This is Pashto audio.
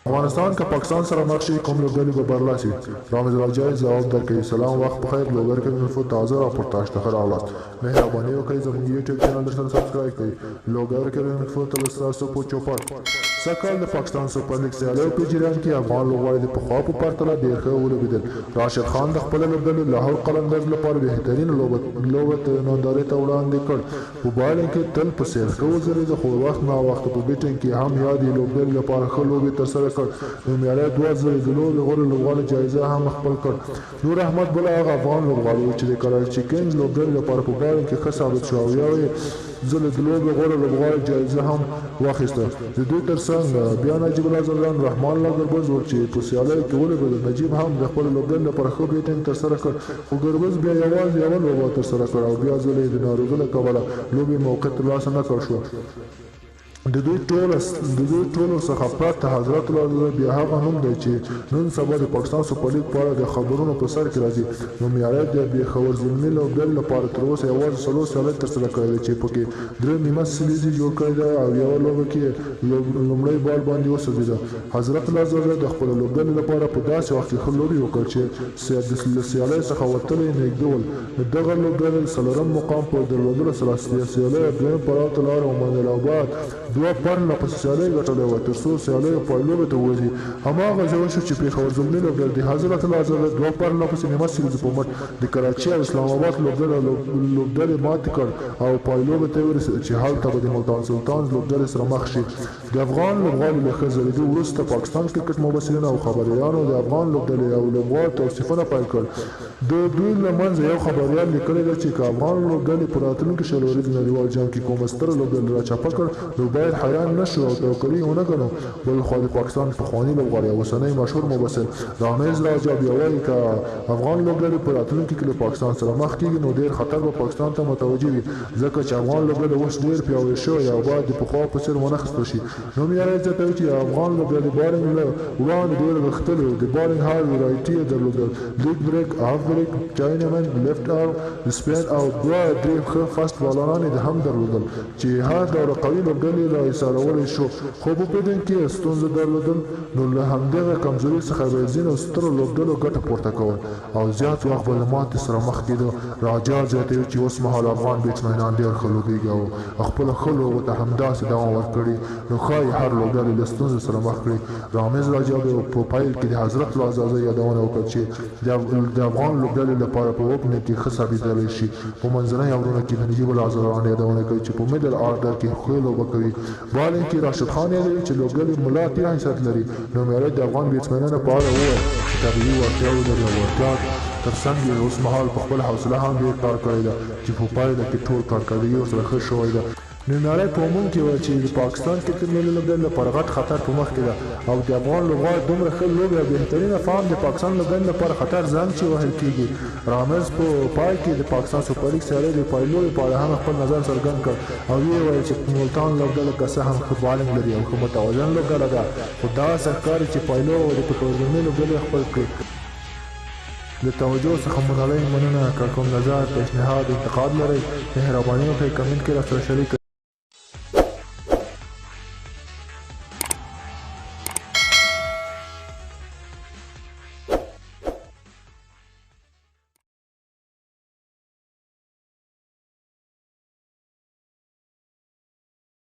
افغانستان که پاکستان سره مخ شي کوم لوبډلې به برلاسي وي؟ رامز راجای ځواب درکوي. سلام وخت پخیر لوګر کرکټ تازه راپورتاژ ته ښه راغلاست. مهرباني وکړئ زموږ یوټیوب چینل درسره سبسکرایب کړئ. لوګر کرکټ تل ستاسو په چوپړ. سږکال د پاکستان سوپر لیګ سیالیو په جریان کې افغان لوبغاړي د پخوا په پرتله ډېر ښه ولوبېدل. راشد خان د خپلې لوبډلې لاهور قلندرز لپاره بهترینه لوبه نندارې ته وړاندې کړ. په بالینګ کې تل په څېر ښه وځلېده، خو وخت ناوخته په بیټنګ کې هم یادې لوبډلې لپاره ښه لوبې ترسره کړ. نومیالی دوه ځلې د لوبې غوره لوبغاړي جایزه هم خپل کړ. نور احمد بل هغه افغان لوبغاړی و چې د کراچي کینګز لوبډلې لپاره په بالینګ کې ښه ثابت شو او یو ځل د لوبې غوره لوبغاړي جایزه هم واخیسته. د دوی ترڅنګ بیا نجیب الله ځدراڼ، رحمان الله ګربز و چې په سیالیو کې ولوبېدل. نجیب هم د خپلې لوبډلې لپاره ښه بیټنګ ترسره کړ، خو ګربز بیا یوازې یوه لوبه ترسره کړه او بیا ځل یې د ناروغۍ له کبله لوبې موقع ترلاسه نه کړ شوه. د دوی ټولو څخه پرته حضرت الله ځدراڼ بیا هغه نوم دی چې نن سبا د پاکستان سوپر لیګ په اړه د خبرونو په سر کې راځي. نومیالی د پېښور زلمي لوبډلې لپاره تر اوسه یوازې 4 سیالۍ ترسره کړې دي چې پکې 3 نیمه سلیزې جوړ کړې ده او یوه لوبه کې لومړی بال باندې وسوځېده. حضرت الله ځدراڼ د خپلې لوبډلې لپاره په داسې وخت کې ښه لوبې وکړ چې له سیالۍ څخه وتلې نږدې ول. نو دغه لوبډلې د څلورم مقام په درلودلو سره د سیالیو دویم پړاو ته لاره وموندله او بعد دوه پرله پسې سیالۍ ګټلې وه تر څو سیالیو پایلوبې ته ووځي. هماغه ځای وشو چې پېښور زلمي لوبډلې د حضرت الله ځدراڼ دوه پرله پسې نیمه سلیزو په مټ د کراچۍ او اسلام اباد لوبډلې ماتې کړ او پایلوبې ته ورسېده چې هلته به د ملتان سلطانز لوبډلې سره مخ شي. د افغان لوبغاړو له ښه ځلېدو وروسته پاکستان کرکټ مبصرینو او خبریالانو د افغان لوبډلې او لوبغاړو توصیفونه پیل کړل. د دوی له منځه یو خبریال لیکلي ده چې که افغان لوبډلې په راتلونکي 20 اوریز نړیوال جام کې کومه ستره لوبډله راچپه کړ نو باید حیران نه شو او توکلي ونه ګڼو. بلخوا د پاکستان پخواني لوبغاړي او اوسنی مشهور مبصر رامیز راجا بیا وایي که افغان لوبډلې په راتلونکي کې له پاکستان سره مخ کیږي نو ډېر خطر به پاکستان ته متوجه وي، ځکه چې افغان لوبډلې اوس ډېر پیاوړې شوې او باید د پخوا په څېر ونه خیستل شي. نومیالی زیاتوي چې افغان لوبډلې بالینګ له وړاندې ډېر غښتلې و، د بالینګ هر ورایټي یې درلودل، لیګ بریک، هاف بریک، چاینمن، لیفټ ارم سپین او 2-3 ښه فاسټ بالران یې هم درلودل چې هر ډول قوي لوبډلې را ایسارولی شو، خو په بیټنګ کې یې ستونزه درلودل. نو له همدغه کمزوري څخه به یې ځینو سترو لوبډلو ګټه پورته کول او زیات وخت به له ماتې سره مخ کېده. راجا زیاتوي چې اوسمهال افغان بیټسمینان ډېر ښه لوبېږي او خپلو ښه لوبو ته همداسې دوام ورکړي نو ښایي هر لوبډلې له ستونزو سره مخ کړي. رامیز راجا په پیل کې د حضرت الله ځاځی یادونه وکړه چې د افغان لوبډلې لپاره په اوپننګ کې ښه ثابتېدلی شي. په منځنۍ اورونو کې د نجیب الله ځدراڼ یادونه کوي چې په میډل آرډر کې ښې لوبه کوي. بالینګ کې راشد خان یادوي چې لوبډلې ملا تیر حیثیت لري. نومیالی د افغان بیټسمینانو په اړه وویل چې طبیعي وړتیاوې لري او وړتیا ترڅنګ یې اوسمهال په خپله حوصله هم ډېر کار کړی ده چې په پایله کې ټول کارکردګي ورسره ښه شوې ده. نومیالی په عموم کې وایي چې د پاکستان کرکټ ملي لوبډلې لپاره غټ خطر په مخ کې ده او د افغان لوبغاړو دومره ښه لوبې او بهترینه فارم د پاکستان لوبډلې لپاره خطر زنګ چې وهل کیږي. رامیز په پای کې د پاکستان سوپر لیګ سیالیو د پایلوبې په اړه هم خپل نظر څرګند کړ او ویې ویل چې ملتان لوبډله که څه هم ښه بالینګ لري او ښه متوازن لوبډله ده، خو داسې ښکاري چې پایلوبه به د پېښور زلمي لوبډلې خپل کړي. له توجه څخه مو نړۍ مننه. که کوم نظر، پیشنهاد، انتقاد لرئ مهرباني وکړئ کمنټ کې راسره شریک کړئ.